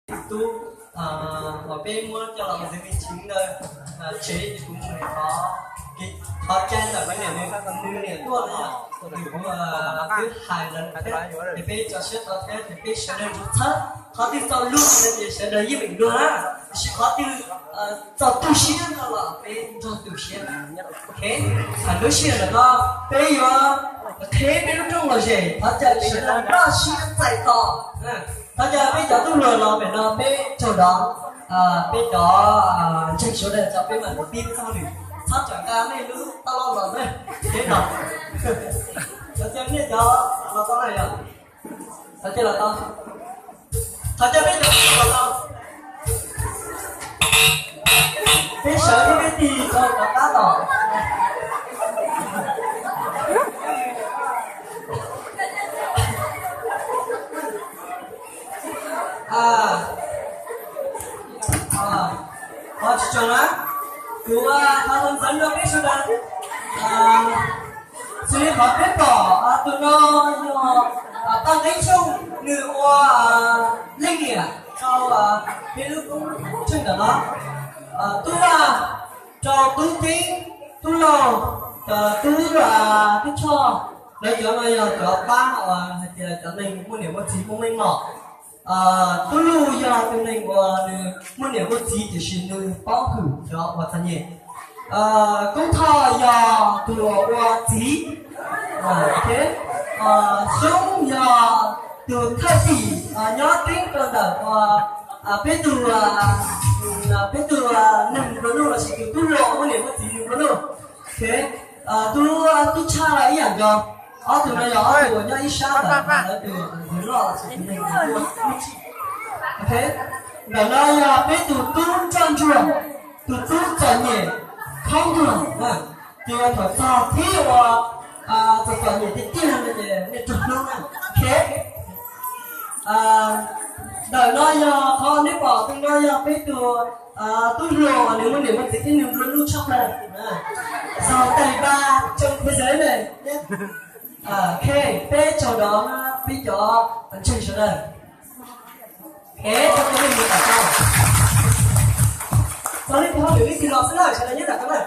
Tub, uas peb muab coj los ua txiv me chiv ntawd tsev ces kuv tsuas thov, thov cai ntawm peb niam, nws niam tuaj no, kuv twb hais lawm thiab, ces peb tso siab thov thiab ces peb sawv daws tsuas txhawb, qhov twg txaus luag no ces sawv daws yeej meem luag na, tiam sis qhov twg txaus tu siab no los peb nrog tu siab. Ok, lub sij hawm no peb yuav qheb peb lub rooj lom zem, thov caw sawv daws nrog siab txais tos. Thov caw peb cov tub hluas los pem no peb raug dov, peb cov ntseeg sawv daws tso peb mam li pib txoj lwm, txhob tsam nqa nej lub tab loj los na, peb no. Thov caw nej cov los tau na yog, thov caw los tau, thov caw peb cov los tau. Peb sawv thiab peb tig rau tom qab los. Tsis tsaus na, kuv thov ntxeev rau peb sawv daws. Xws li qhov peb pom tus no yog Paj Teeb Xyooj, nws ua leej niam rau peb lub koob tsheej ntawm no. Tub Vaj rau Tub Ceeb, Tub Lauj, Tub, Tub Choj, lawv cov no yog cov pab hais tias cov neeg muaj niam muaj txiv muaj meej mom. Tub Luj yog tus neeg uas nws muaj niam muaj txiv tiam sis nws paub hwm cov uas txom nyem. Koob Thoj yog tus uas ua txiv. Xyoob yog tus thawj tim nyob teeb rau ntawm peb tug, peb tug neeg nplua nuj lossis tus tub hluas muaj niam muaj txiv nplua nuj. Tub, Tub Tshaj ib yam nkaus. Ob tug no yog ob tug uas nyob ib sab ntawm lawv tus ntxhw loj lossis tus neeg nplua nuj. Ntawm no yog peb tus tub ntsoj ntsuag, tus tub txom nyem, khaub ntuag, ces thaum txog thib uas txom txom nyem tiag tiag no ces nej raug hlub na. Ntawm no yog qhov nej pom tus no yog peb tus tub hluas uas nws muaj niam muaj txiv thiab nws nplua nuj tshaj plaws. Giàu tài ba trong thế giới này. Ok, peb tsaug rov peb cov ntseeg sawv daws. Tau li peb hauj lwm ib txhis los xwb na, sawv daws nyob nram ko na.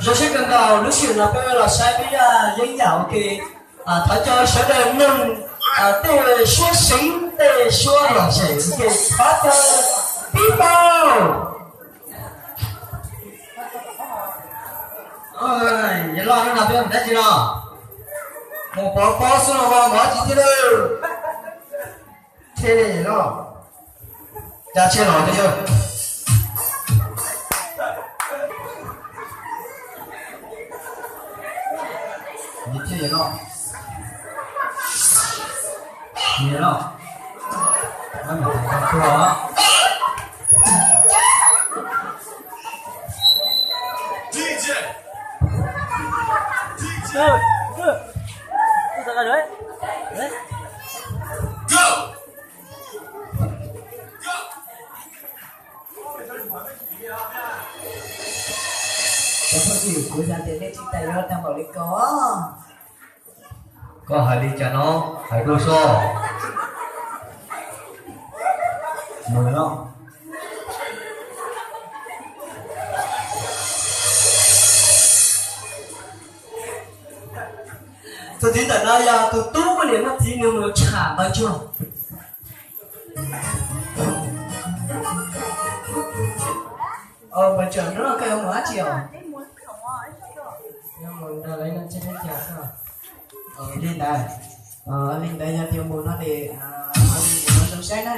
Zoo siab kawg nkaus lub sij hawm no peb los saib peb zaj yeeb yam ua ke. Thov caw sawv daws mloog tej suab seev tej suab lom zem ua ke, thov caw pib tau. Yawg loj no peb mus dab tsi no? Mus pov pob xwb los mas mus dab tsi thiab lawm? Tshe li yawg loj, cas tshe los tiag yawg? Yawg loj, yawg loj, Cov phooj ywg, kuv xav tias nej tsis tas yuav tag npaum li ko. Koj hais li cas no? Hais dua soj. Mus no. Tus txiv ntawm no yog tus tub muaj niam muaj txiv nws mus tsham npawg ntsuag. Npawg ntsuag, hnub no koj yuav mus dab tsi os? Yuav mus nrog lawv noj tsiab peb caug xwb. Li ntawd, li ntawd yog tias mus no ces mus zoo saib na.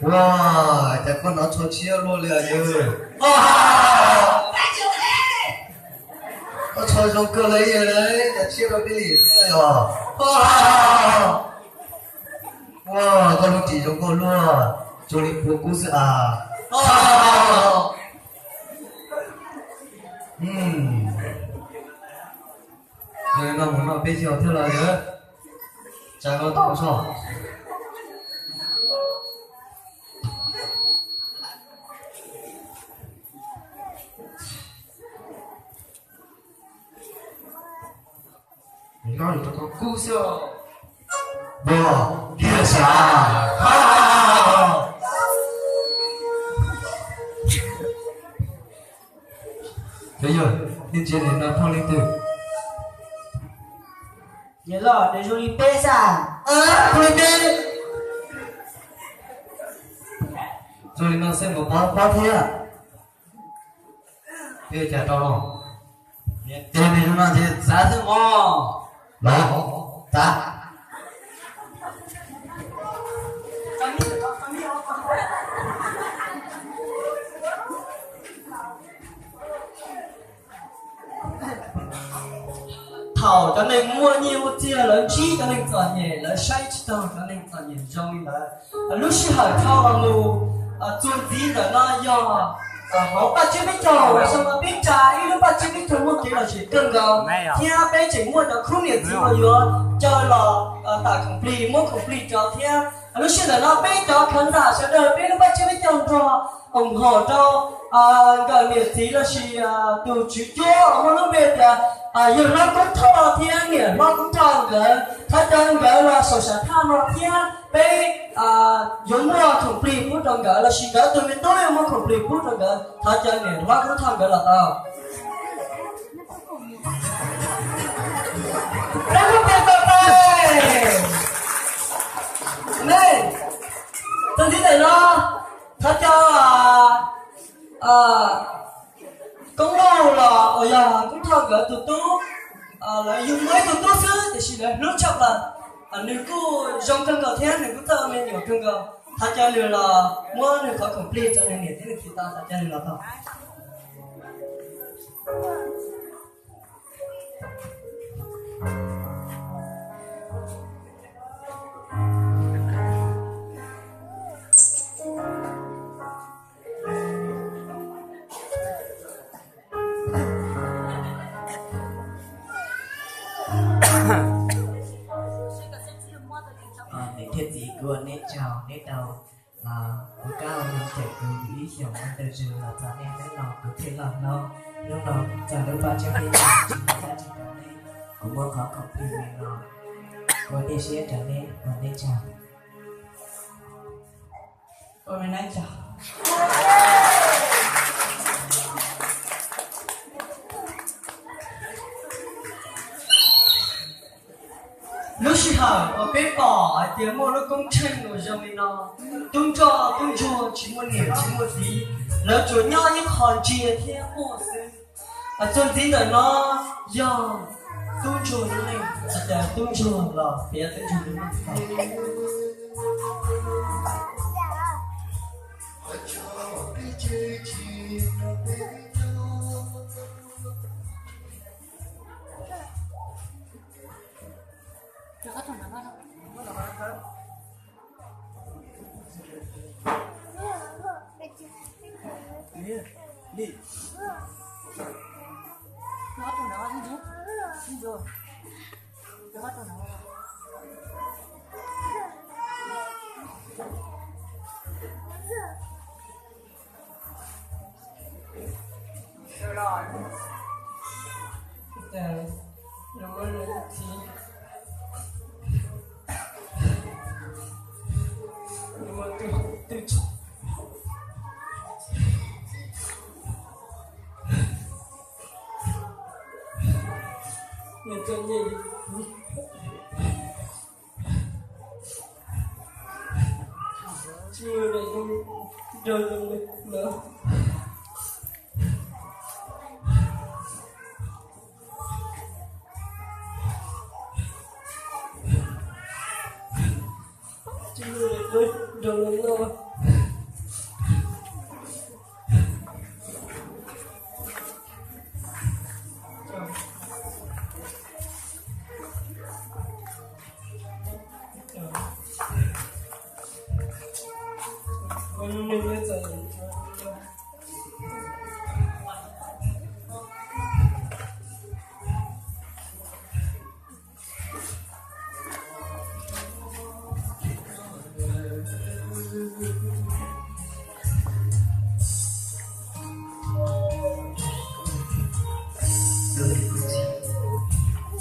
Wow, Koj hnov tsho tshiab luaj li yog? Koj tsho zoo kawg li, cas tshiab rau peb li thiab yog? Ua, koj lub ris zoo nkauj luaj, zoo li pua kub xwb as. Yog li no mus no peb yog thiab los yog? Tsa koj tau soj. Noj rau koj kub xwb. Npog kiag sav. Cov yawg, nej ntsia niam no phooj leej twg? Niam loj, nws zoo li peb xwb. Phooj leej twg? Zoo li no xwb mas pab pab thiab. Peb ua cas rau no? Ces nws zoo no ces txav xwb mog. Los, txav. Thaum cov neeg muaj nyiaj muaj txiag lawv ntsib cov neeg txom nyem, lawv saib tsis taus cov neeg txom nyem zoo li ntawd. Lub sij hawm dhau los mus, txuas ntxiv ntawm no yog hauv paj tsiab peb caug, xyoo no peb tsa ib lub paj tsiab peb caug muaj kev lom zem kawg nkaus, thiab peb tseem muaj cov khub niam txiv uas yuav caw los tawm khoom plig, muab khoom plig rau thiab. Lub sij hawm ntawm no peb cov khán giả sawv daws peb lub paj tsiab peb caug nrog ủng hộ rau nkawm niam txiv lossis tus tswv cuab uas muaj lub npe tias yawg hlob Koob Thoj thiab niam hlob Koob Thoj nkawd, thov caw nkawd los saum sam thaj no thiab peb yuav muaj khoom plig pub rau nkawd lossis nkawd tus me tub yuav muaj khoom plig pub rau nkawd, thov caw niam hlob Koob Thoj nkawd los tau. Peb lub npe tau tais. Nej, txuas ntxiv ntawm no, thov caw Koob Lauj los uas yog Koob Thoj nkawd tus tub, lawv yug muaj ib tug tub xwb tiam sis lawv hlub tshaj plaws. Nws kuj zoo kawg nkaus thiab nws kuj txawj ua me nyuam kawg nkaus. Thov caw nws los muab nws qhov khoom plig rau nws niam thiab nws txiv tau, thov caw nws los tau. Niam thiab txiv, kuv ua neb tsaug, neb tau ua kab ua noog cawm kuv ib xyoos ua ntej zws los txog niaj hnub no kuv thiaj loj hlob. Hnub no txog lub paj tsiab peb caug tsis muaj dab tsi rau neb, kuv muab qhov khoom plig li no ua tej siab rau neb, ua neb tsaug. Lub sij hawm uas peb pom hais tias muaj lub koob tsheej uas zoo li no, tub nroj tub ntsuag tsis muaj niam tsis muaj txiv, lawv tsuas nyob ib qho ntsia thiab muaj xwb. Txuas ntxiv ntawm no yog tub ntsuag lub neej, tub ntsuag los piav tub ntsuag lub neej.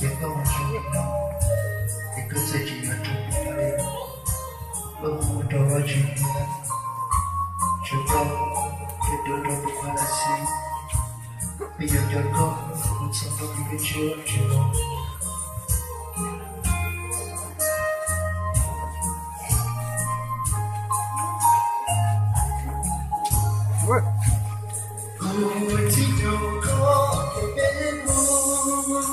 Ces koj mus tsev no, ces koj txawm tsis yuav rau kuv li. Koj mus rau Vajtswv thiab, tsuav koj thiaj rau rau kuv ua lawm xwb. Kuv yuav coj koj mus txog rau kuv tus Tswv Vajtswv los. Kuv txib rau koj ces peb mus,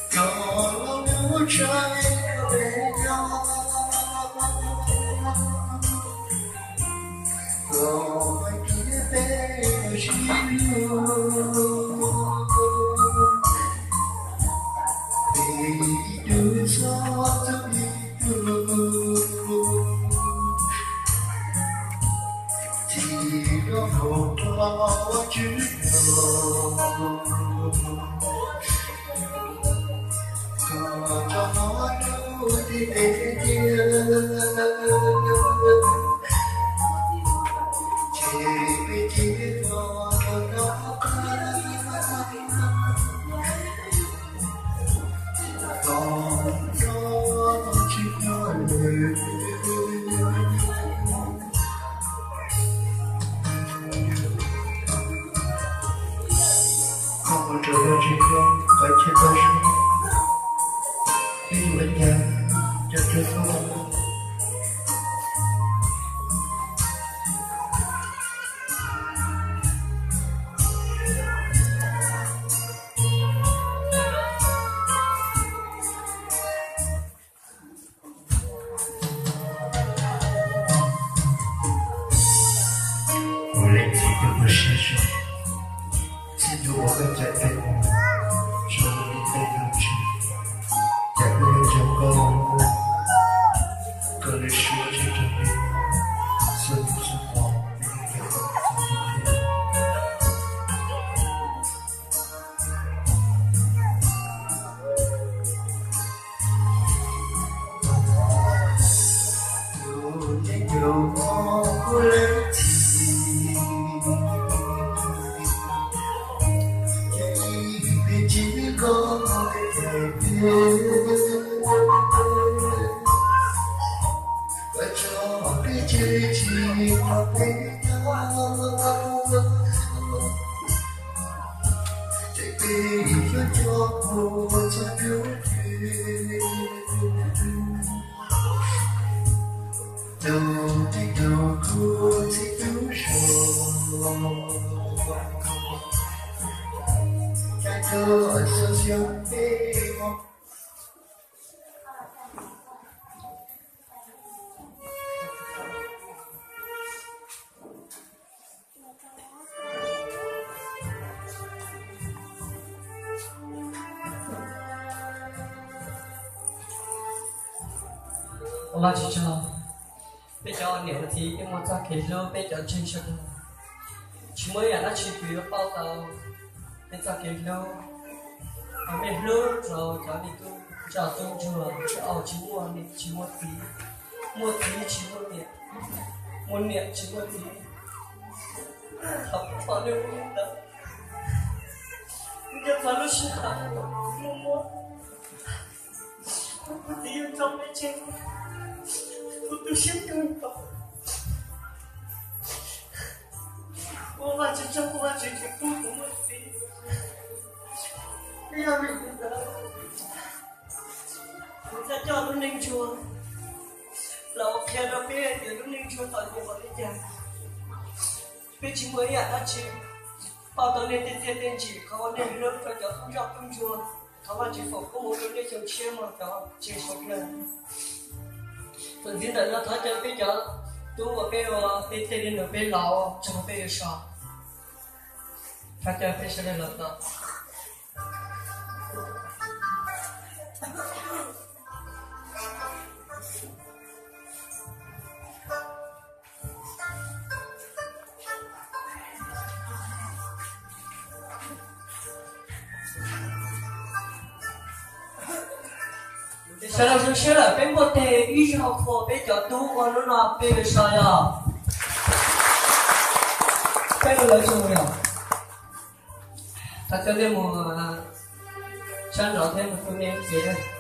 koj los mus tshais rau peb nyob, koj hais tias peb sib hlub, peb ib tug txhob txog ib tug. Txij no mus rau Vajtswv tau, koj tso no rau tib neeg tiag, ces peb cia li tos no, tos no tsis nyob lawm. Koj mus rau Vajtswv koj qhov chaw tau zoo, peb yuav ua cas cov Tswv txhua. Kuv Leej Txiv tus kho siab zoo, txij hnub uas koj cawm peb mus, zoo li tej hluas nraug, cawm peb mus nrog koj, koj lub suab tsis rau peb, txhua hnub txhua hmo peb yeej nrog koj txog txhua hnub. Tus neeg nyob hauv kuv Leej Txiv, ces ib txhis koj mus peb, koj tso peb tseg tsis tau peb nyob, ces peb yuav coj mus txog hnub twg. Tus tij tus kuv txhij tub zoo, cas koj xav xyuas peb. Ua Vajtswv tsaug, peb cov niam txiv peb muaj txoj kev hlub peb cov ntseeg sawv daws, tsis muaj ib yam dab tsi pab yuav pauj tau peb txoj kev hlub. Hos nej hlub rau cov niam tub ntsuag tub ntsuag, tsis muaj niam tsis muaj txiv, muaj txiv tsis muaj niam, muaj niam tsis muaj txiv. Thaum pom nej ua li ntawd, nco txog lub sij hawm uas muaj muaj, kuv txiv yug tau peb tsev, kuv tu siab kawg nkaus. Ua Vajtswv tsaug, Vajtswv tsis pub kuv muaj txiv. Yog vim li ntawd, kuv thiaj coj lub neej ntsuag los ua qhia rau peb tias lub neej ntsuag txom nyem npaum li cas. Peb tsis muaj ib yam dab tsi pauj tau nej tej txiaj tej ntsig, qhov uas nej hlub rau cov tub ntsuag tub ntsuag. Thov Vajtswv foom koob hmoov rau nej xyoo tshiab mog cov ntseeg sawv daws. Txuas ntxiv ntawm no thov caw peb cov tub uas peb ua peb tej li nus peb los tsaug peb yuav so. Thov caw peb sawv daws los tau. Sawv daws zoo siab lawm, peb muaj teg ib zaug qhuas peb cov tub ua hnub no peb yuav so yog peb ua lawv zoo yog. Thov caw nej mus sab nraud thiab mus tu nej lub cev.